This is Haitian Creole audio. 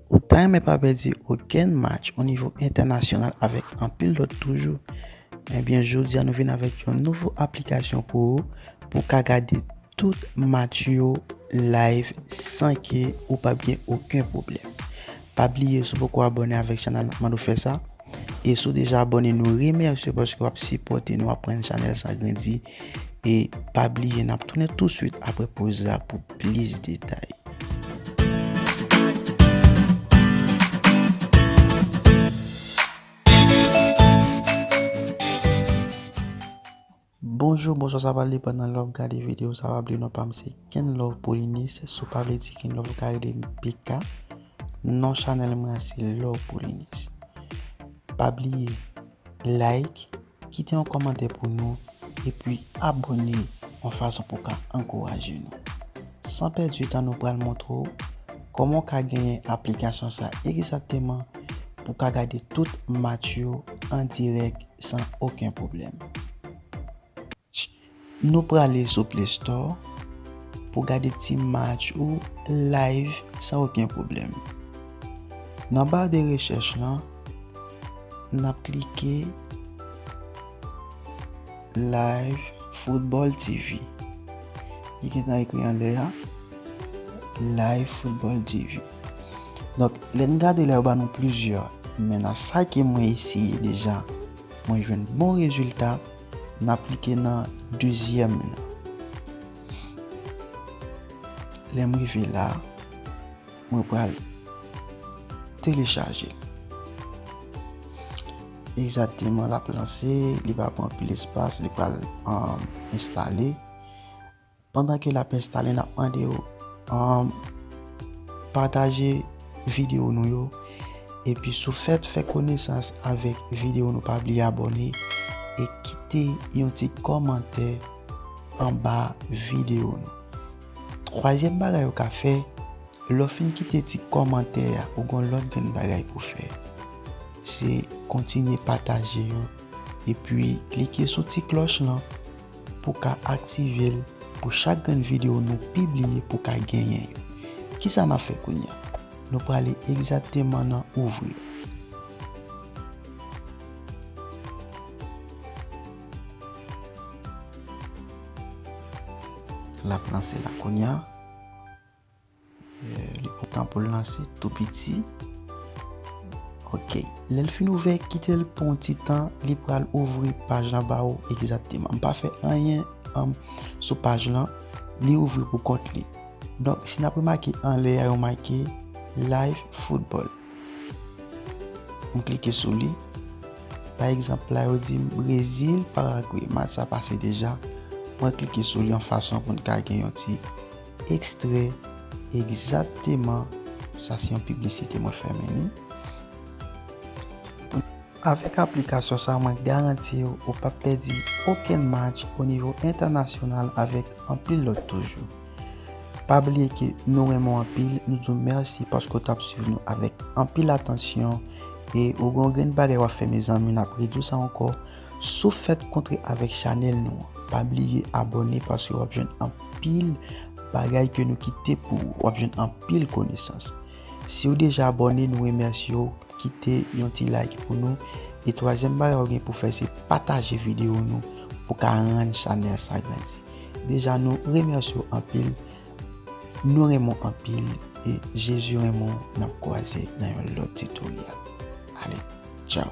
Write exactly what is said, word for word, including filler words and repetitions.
Ou ta renmen pa pèdi okenn match o nivo entènasyonal avèk anpil lòt toujou? Ebyen, jodi a nou vin avèk yon nouvo aplikasyon pou ou, pou w ka gade tout match yo live san ke ou p ap gen okenn pwoblèm. Pa bliye, si w poko abòne avèk chanèl la, mande w fè sa. E si w deja abòne, nou remèsye w paske w ap sipòte nou, w ap rann chanèl sa grandi. E pa bliye, n ap tounen tousuit apre poz la pou plis detay. Bonjou, bonswa, sa va depann nan lè w ap gade videyo sa. Pa bliye non pa m se Kenlove Polynice. Si w pa vle di Kenlove, ou ka rele m P K. Non chanèl mwen an se Love Polynice. Pa bliye, like, kite yon kòmantè pou nou, epi abòne yon fason pou w ka ankouraje nou. San pèdi tan, nou pral montre w kòman w ka genyen aplikasyon sa egzakteman pou w ka gade tout match yo an dirèk san okenn pwoblèm. Nou prale sou Play Store pou gade ti match ou live san okenn pwoblèm. Nan ba de rechèch lan, n ap klike Live Football T V. Li gentan ekri anlè a, Live Football T V. Donk, lè n gade la, yo ba nou plizyè, men nan sa ke mwen eseye deja, mwen jwenn bon rezilta, n ap klike nan dezyèm nan. Lè m rive la, mwen pral telechaje l. Egzakteman, l ap lanse, li pa pran anpil espas, li pral, um, enstale. Pandan ke l ap enstale, n ap mande w, um, pataje videyo nou yo. Epi si w fèt fè konesans avèk videyo nou, pa bliye abòne e kite yon ti kòmantè anba videyo nou. Twazyèm bagay ou ka fè, lè w fin kite ti kòmantè a, ou gen yon lòt grenn bagay pou w fè. Se kontinye pataje yo, epi klike sou ti klòch lan pou w ka aktive l, pou chak grenn videyo nou pibliye pou w ka genyen yo. Kisa n ap fè kounye a? Nou prale egzakteman nan ouvri. L ap lanse la kounye a. Eh, li pran tan pou l lanse, tou piti. Ok. Lè l fin ouvè, kite l pou yon ti tan, li pral ouvri paj lan ba ou egzakteman. M pa fè anyen, um, sou paj lan, li ouvri pou kont li. Donk, si n ap remake anlè a, yo make Live Football. M klike sou li. Pa egzanp, la, yo di m Brezil, Paragwe. Match sa pase deja. Mwen klike sou li yon fason pou n ka gen yon ti ekstrè egzakteman. Sa se yon piblisite mwen fèmen li. Avèk aplikasyon sa, mwen garanti w, ou p ap pèdi okenn match o nivo entènasyonal avèk anpil lòt toujou. Pa bliye ke nou renmen w anpil, nou di w mèsi paske w t ap swiv nou avèk anpil atansyon. E ou gen yon grenn bagay w ap fè, mezanmi, n ap redi w sa ankò. Si w fèt kontre avèk chanèl nou an, pa bliye abòne paske w ap jwenn anpil bagay ke nou kite pou ou. W ap jwenn anpil konesans. Si w deja abòne, nou remèsye w. Kite yon ti like pou nou. E twazyèm bagay ou gen pou fè, se pataje videyo nou pou ka rann chanèl sa grandi. Deja, nou remèsye w anpil. Nou renmen w anpil. E Jezi renmen w. N ap kwaze nan yon lòt titoryèl. Ale, tchaw.